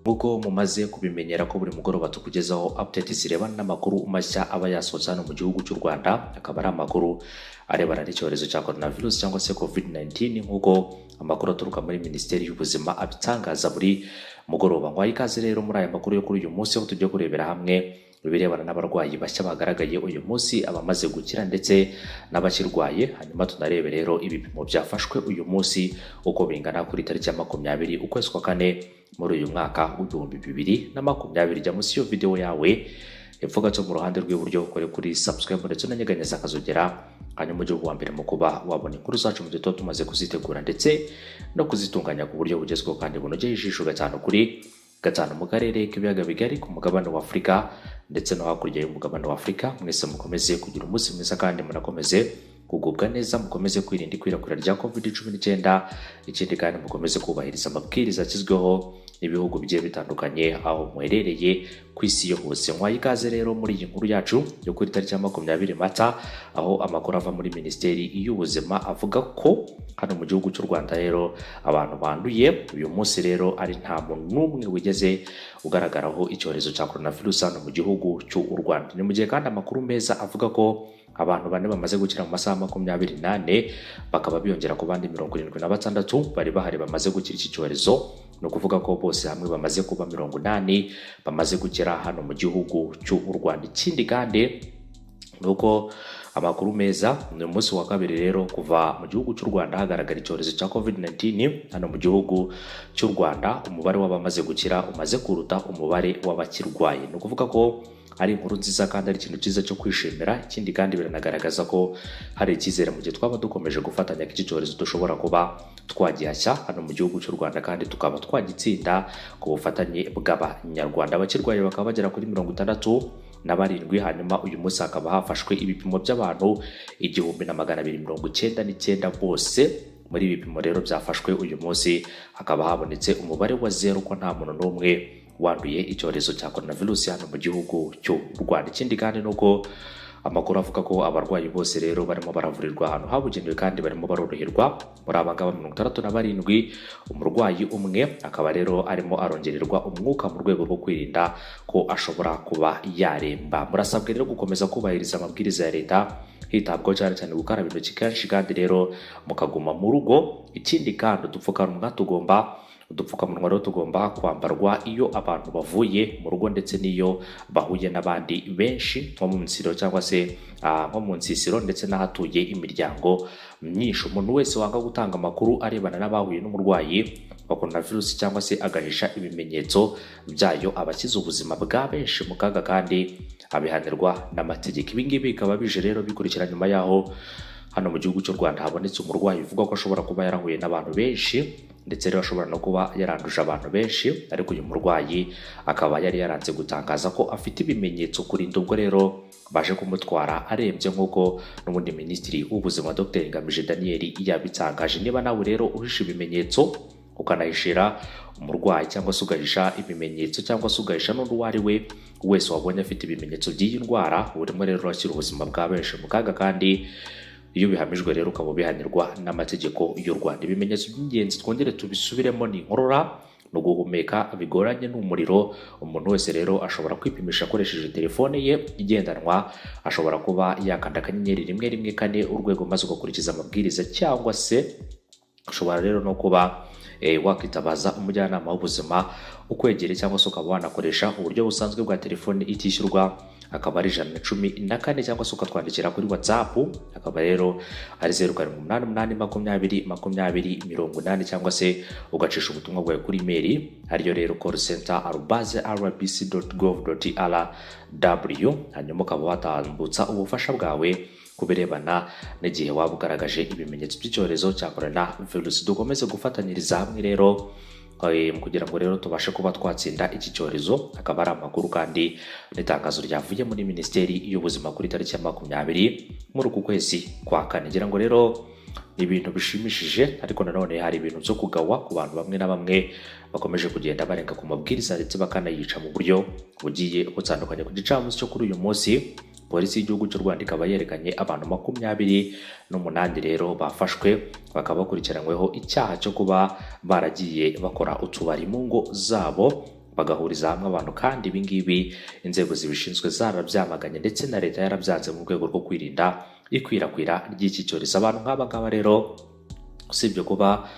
Nk'uko mumaze kubimenyera ko buri mugoroba tukugezaho update zirebana n'amakuru mashya aba yasohotse hano mu gihugu cy'u Rwanda, akaba ari amakuru arebana n'icyorezo cya coronavirus cyangwa se COVID-19, nk'uko amakuru aturuka muri Minisiteri y'Ubuzima abitangaza buri mugoroba. Ngwaye ikaze rero muri aya makuru yo kuri uyu munsi, aho tugiye kurebera hamwe ibirebana n'abarwayi bashya bagaragaye uyu munsi, abamaze gukira ndetse n'abakirwaye. Hanyuma tunarebe rero ibipimo byafashwe uyu munsi uko bingana kuri tariki ya 20 ukwezi kwa kane muri uyu mwaka w'2020. Jya munsi y'iyo video yawe hepfo gato mu ruhande rw'iburyo, ukore kuri subscribe ndetse unanyeganyeza akazogera, hanyuma ujye uba uwa mbere mu kuba wabona inkuru zacu mu gihe tuba tumaze kuzitegura ndetse no kuzitunganya ku buryo bugezweho kandi bunogeye ijisho, 5 kuri 5, mu karere k'ibiyaga bigari, ku mugabane wa Afurika ndetse no hakurya y'umugabane wa Afurika. Mwese mukomeze kugira umunsi mwiza kandi munakomeze kugubwa neza, mukomeze kwirinda ikwirakwira rya COVID-19. Ikindi kandi, mukomeze kubahiriza amabwiriza ashyizweho n'ibihugu bigiye bitandukanye aho muherereye ku isi hose. Nkwaye ikaze rero muri iyi nkuru yacu yo kuri tariki ya 20 Mata, aho amakuru ava muri Minisiteri y'Ubuzima avuga ko hano mu gihugu cy'u Rwanda rero abantu banduye uyu munsi rero ari nta muntu n'umwe wigeze ugaragaraho icyorezo cya coronavirus hano mu gihugu cy'u Rwanda. Ni mu gihe kandi amakuru meza avuga ko abantu bane bamaze gukira mu masaha 24, bakaba biyongera ku bandi 76 bari bahari bamaze gukira iki cyorezo. Ni ukuvuga ko bose hamwe bamaze kuba 80 bamaze gukira hano mu gihugu cy'u Rwanda. Ikindi kandi ni uko amakuru meza ni umunsi wa kabiri rero kuva mu gihugu cy'u Rwanda hagaragara icyorezo cya COVID-19 hano mu gihugu cy'u Rwanda, umubare w'abamaze gukira umaze kuruta umubare w'abakirwaye. Ni ukuvuga ko ari inkuru nziza kandi ari ikintu cyiza cyo kwishimira. Ikindi kandi, biranagaragaza ko hari icyizere mu gihe twaba dukomeje gufatanya ko iki cyorezo dushobora kuba twagihashya hano mu gihugu cy'u Rwanda kandi tukaba twagitsinda ku bufatanye bw'Abanyarwanda. Abakirwaye bakaba bagera kuri 67. Hanyuma uyu munsi hakaba hafashwe ibipimo by'abantu 1299 bose. Muri ibi bipimo rero byafashwe uyu munsi hakaba habonetse umubare wa 0, ko nta muntu n'umwe wanduye icyorezo cya coronavirus hano mu gihugu cy'u Rwanda. Ikindi kandi ni uko amakuru avuga ko abarwayi bose rero barimo baravurirwa ahantu habugenewe kandi barimo baroroherwa. Muri aba ngaba 67, umurwayi umwe akaba rero arimo arongererwa umwuka mu rwego rwo kwirinda ko ashobora kuba yaremba. Murasabwa rero gukomeza kubahiriza amabwiriza ya leta, hitabwaho cyane cyane gukaraba intoki kenshi, kandi rero mukaguma mu rugo. Ikindi kandi, udupfukamunwa rero tugomba kwambarwa iyo abantu bavuye mu rugo ndetse n'iyo bahuye n'abandi benshi, nko mu nsisiro cyangwa se nko mu nsisiro ndetse n'ahatuye imiryango myinshi. Umuntu wese wanga gutanga amakuru arebana n'abahuye n'umurwayi wa coronavirus cyangwa se agahisha ibimenyetso byayo, aba ashyize ubuzima bwa benshi mu kaga kandi abihanirwa n'amategeko. Ibi ngibi bikaba bije rero bikurikira nyuma y'aho hano mu gihugu cy'u Rwanda habonetse umurwayi uvuga ko ashobora kuba yarahuye n'abantu benshi, ndetse rero ashobora no kuba yaranduje abantu benshi, ariko uyu murwayi akaba yari yaranze gutangaza ko afite ibimenyetso kurinda ubwo rero baje kumutwara arembye, nk'uko n'ubundi Minisitiri w'Ubuzima Dr Ngamije Daniel yabitangaje. Niba nawe rero uhisha ibimenyetso, ukanahishira umurwayi, cyangwa se ugahisha ibimenyetso, cyangwa se ugahisha n'undi uwo ari we wese wabonye afite ibimenyetso by'iyi ndwara, urimo rero urashyira ubuzima bwa benshi mu kaga, kandi iyo ubihamijwe rero ukaba ubihanirwa n'amategeko y'u Rwanda. Ibimenyetso by'ingenzi, twongere tubisubiremo, ni inkorora, ni uguhumeka bigoranye, n'umuriro. Umuntu wese rero ashobora kwipimisha akoresheje telefone ye igendanwa. Ashobora kuba yakanda *114# maze ugakurikiza amabwiriza, cyangwa se ushobora rero no kuba wakitabaza umujyanama w'ubuzima ukwegereye, cyangwa se ukaba wanakoresha uburyo busanzwe bwa telefone itishyurwa, akaba ari 114, cyangwa se ukatwandikira kuri WhatsApp, akaba rero ari 0788202080, cyangwa se ugacisha ubutumwa bwawe kuri email, ariyo rero callcenter@rbc.gov.rw, hanyuma ukaba watambutsa ubufasha bwawe ku birebana n'igihe waba ugaragaje ibimenyetso by'icyorezo cya corona virus. Dukomeze gufatanyiriza hamwe rero kugira ngo rero tubashe kuba twatsinda iki cyorezo. Akaba ari amakuru kandi n'itangazo ryavuye muri Minisiteri y'Ubuzima kuri tariki ya 20 muri uku kwezi kwa kane. Ngira ngo rero ni ibintu bishimishije, ariko nanone hari ibintu byo kugawa ku bantu bamwe na bamwe bakomeje kugenda barenga ku mabwiriza ndetse bakanayica mu buryo bugiye butandukanye. Ku gicamunsi cyo kuri uyu munsi, Polisi y'igihugu cy'u Rwanda ikaba yerekanye abantu 28 rero bafashwe, bakaba bakurikiranyweho icyaha cyo kuba baragiye bakora utubari mu ngo zabo. bagahuriza hamwe abantu, kandi ibi ngibi inzego zibishinzwe zarabyamaganye ndetse na leta yarabyanze mu rwego rwo kwirinda ikwirakwira ry'iki cyorezo. Abantu nk'aba ngaba rero, usibye kuba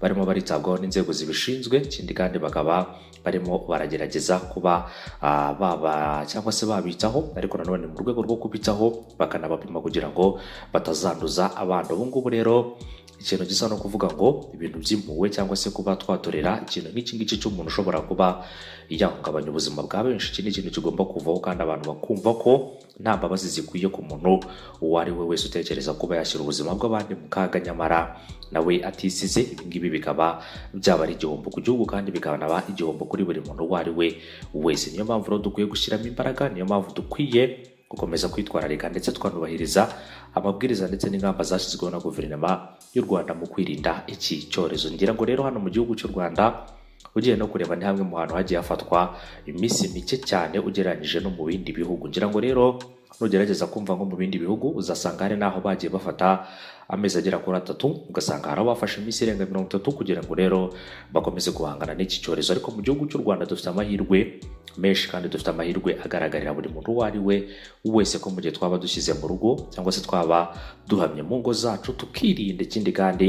barimo baritabwaho n'inzego zibishinzwe, ikindi kandi bakaba barimo baragerageza kuba baba cyangwa se babitaho, ariko nanone mu rwego rwo kubitaho bakanabapima kugira ngo batazanduza abandi. Ubu ngubu rero ikintu gisa no kuvuga ngo ibintu by'impuhwe cyangwa se kuba twatorera ikintu nk'iki ngiki cy'umuntu ushobora kuba yahungabanya ubuzima bwa benshi, iki ni ikintu kigomba kuvaho, kandi abantu bakumva ko nta mbabazi zikwiye ku muntu uwo ari we wese utekereza kuba yashyira ubuzima bw'abandi mu kaga nyamara nawe atisize. Ibi ngibi bikaba byaba ari igihombo ku gihugu kandi bikanaba igihombo kuri buri muntu uwo ari we wese. Niyo mpamvu rero dukwiye gushyiramo imbaraga, niyo mpamvu dukwiye gukomeza kwitwararika ndetse twanubahiriza amabwiriza ndetse n'ingamba zashyizweho na guverinoma y'u Rwanda mu kwirinda iki cyorezo. Ngira ngo rero hano mu gihugu cy'u Rwanda, ugiye no kureba, ni hamwe mu hantu hagiye hafatwa iminsi mike cyane ugereranyije no mu bindi bihugu. Ngira ngo rero nugerageza kumva nko mu bindi bihugu, uzasanga hari n'aho bagiye bafata amezi agera kuri 3, ugasanga hari aho bafashe iminsi irenga 30 kugira ngo rero bakomeze guhangana n'iki cyorezo. Ariko mu gihugu cy'u Rwanda dufite amahirwe menshi, kandi dufite amahirwe agaragarira buri muntu uwo ari we wese ko mu gihe twaba dushyize mu rugo cyangwa se twaba duhamye mu ngo zacu tukirinda, ikindi kandi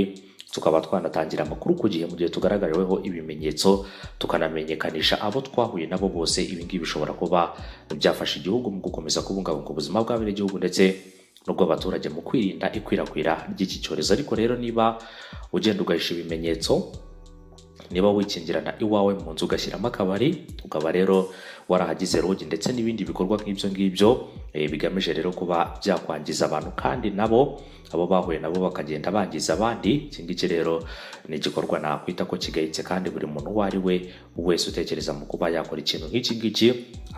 tukaba twanatangira amakuru ku gihe mu gihe tugaragariweho ibimenyetso, tukanamenyekanisha abo twahuye nabo bose, ibi ngibi bishobora kuba byafasha igihugu mu gukomeza kubungabunga ubuzima bw'abenegihugu ndetse n'ubw'abaturage mu kwirinda ikwirakwira ry'iki cyorezo. Ariko rero niba ugenda ugahisha ibimenyetso, niba wikingirana iwawe mu nzu ugashyiramo akabari, ukaba rero warahagize lodge ndetse n'ibindi bikorwa nk'ibyo ngibyo bigamije rero kuba byakwangiza abantu, kandi nabo abo bahuye nabo bakagenda bangiza abandi, iki ngiki rero ni igikorwa nakwita ko kigayitse. Kandi buri muntu uwo ari we wese utekereza mu kuba yakora ikintu nk'iki ngiki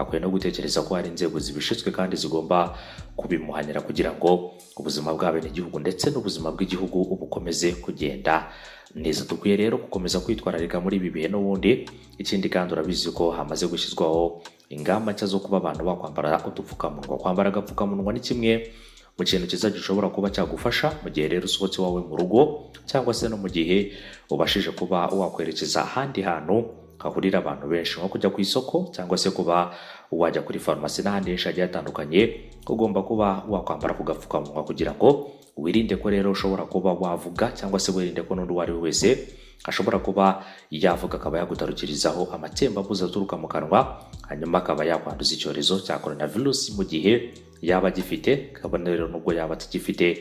akwiye no gutekereza ko hari inzego zibishinzwe kandi zigomba kubimuhanira kugira ngo ubuzima bw'abenegihugu ndetse n'ubuzima bw'igihugu bukomeze kugenda neza. Dukwiye rero gukomeza kwitwararika muri ibi bihe n'ubundi. Ikindi kandi urabizi ko hamaze gushyirwaho ingamba nshya zo kuba abantu bakwambara udupfukamunwa. Kwambara agapfukamunwa ni kimwe mu kintu cyiza gishobora kuba cyagufasha mu gihe rero usohotse iwawe mu rugo, cyangwa se no mu gihe ubashije kuba wakwerekeza ahandi hantu hahurira abantu benshi, nko kujya ku isoko cyangwa se kuba wajya kuri farumasi n'ahandi henshi hagiye hatandukanye. Ugomba kuba wakwambara ku gapfukamunwa kugira ngo wirinde ko rero ushobora kuba wavuga, cyangwa se wirinde ko n'undi uwo ari we wese ashobora kuba yavuga akaba yagutarukirizaho amatembabuzi aturuka mu kanwa, hanyuma akaba yakwanduza icyorezo cya coronavirus mu gihe yaba agifite. Kabone rero nubwo yaba atagifite,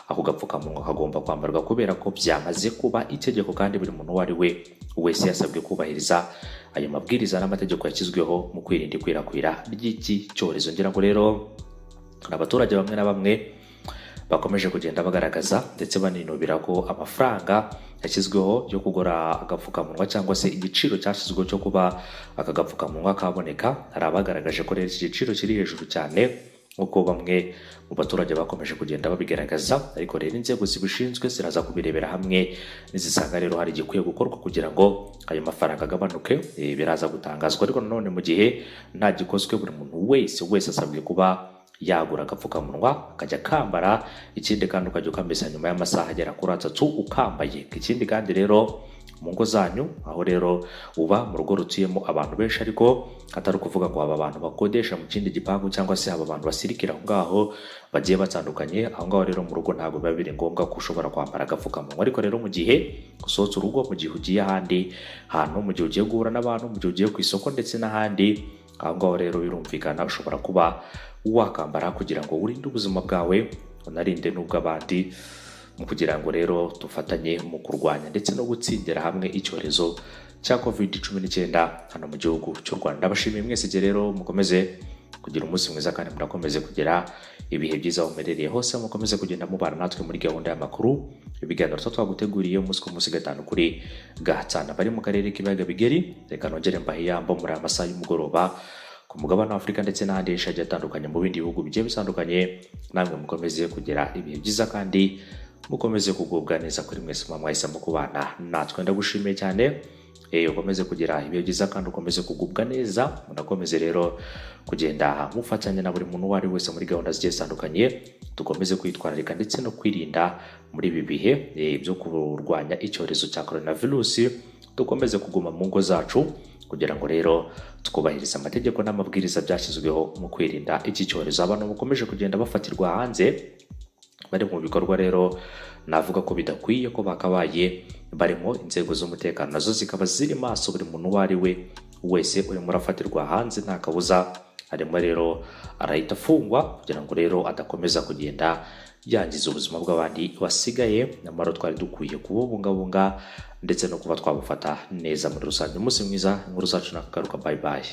ako gapfukamunwa kagomba kwambarwa kubera ko byamaze kuba itegeko, kandi buri muntu uwo ari we wese yasabwe kubahiriza ayo mabwiriza n'amategeko yashyizweho mu kwirinda ikwirakwira ry'iki cyorezo. Ngira ngo rero hari abaturage bamwe na bamwe bakomeje kugenda bagaragaza ndetse baninubira ko amafaranga yashyizweho yo kugura agapfukamunwa, cyangwa se igiciro cyashyizweho cyo kuba aka gapfukamunwa kaboneka. Hari abagaragaje ko rero iki giciro kiri hejuru cyane, nk'uko bamwe mu baturage bakomeje kugenda babigaragaza. Ariko rero inzego zibishinzwe ziraza kubirebera hamwe, nizisanga rero hari igikwiye gukorwa kugira ngo ayo mafaranga agabanuke, biraza gutangazwa. Ariko nanone mu gihe nta gikozwe, buri muntu wese wese asabwe kuba yagura agapfukamunwa akajya akambara. Ikindi kandi ukajya ukamesa nyuma y'amasaha agera kuri 3 ukambaye. Ikindi kandi rero mu ngo zanyu, aho rero uba mu rugo rutuyemo abantu benshi, ariko atari ukuvuga ngo aba bantu bakodesha mu kindi gipangu cyangwa se aba bantu basirikira aho ngaho bagiye batandukanye, aho ngaho rero mu rugo ntabwo biba biri ngombwa ko ushobora kwambara agapfukamunwa. Ariko rero mu gihe usohotse urugo, mu gihe ugiye ahandi hantu, mu gihe ugiye guhura n'abantu, mu gihe ugiye ku isoko ndetse n'ahandi, aho ngaho rero birumvikana ushobora kuba wakambara kugira ngo urinde ubuzima bwawe, unarinde n'ubw'abandi, mu kugira ngo rero dufatanye mu kurwanya ndetse no gutsindira hamwe icyorezo cya COVID-19 hano mu gihugu cy'u Rwanda. Ndabashimiye mwese rero, mukomeze kugira umunsi mwiza kandi murakomeze kugira ibihe byiza aho muherereye hose. Mukomeze kugenda mubana natwe muri gahunda y'amakuru, ibiganiro tuba twaguteguriye umunsi ku munsi, 5 kuri 5. Bari mu karere k'ibiyaga bigari, reka nongere mbahe iyambo muri aya masaha y'umugoroba. Ku mugabane wa Afurika ndetse n'ahandi henshi hagiye hatandukanye mu bindi bihugu bigiye bitandukanye, namwe mukomeze kugira ibihe byiza kandi mukomeze kugubwa neza. Kuri mwese muba mwahisemo kubana natwe, ndagushimiye cyane. Ukomeze kugira ibihe byiza kandi ukomeze kugubwa neza. Munakomeze rero kugenda mufatanya na buri muntu uwo ari wese muri gahunda zigiye zitandukanye. Dukomeze kwitwararika ndetse no kwirinda muri ibi bihe byo kurwanya icyorezo cya coronavirus. Dukomeze kuguma mu ngo zacu kugira ngo rero twubahirize amategeko n'amabwiriza byashyizweho mu kwirinda iki cyorezo. Abantu bakomeje kugenda bafatirwa hanze bari mu bikorwa rero navuga ko bidakwiye ko bakabaye barimo, inzego z'umutekano nazo zikaba ziri maso. Buri muntu uwo ari we wese urimo urafatirwa hanze, nta kabuza harimo rero arahita afungwa, kugira ngo rero adakomeza kugenda yangiza ubuzima bw'abandi basigaye, nyamara twari dukwiye kububungabunga ndetse no kuba twabufata neza muri rusange. Umunsi mwiza, inkuru zacu nakagaruka. Bye bye.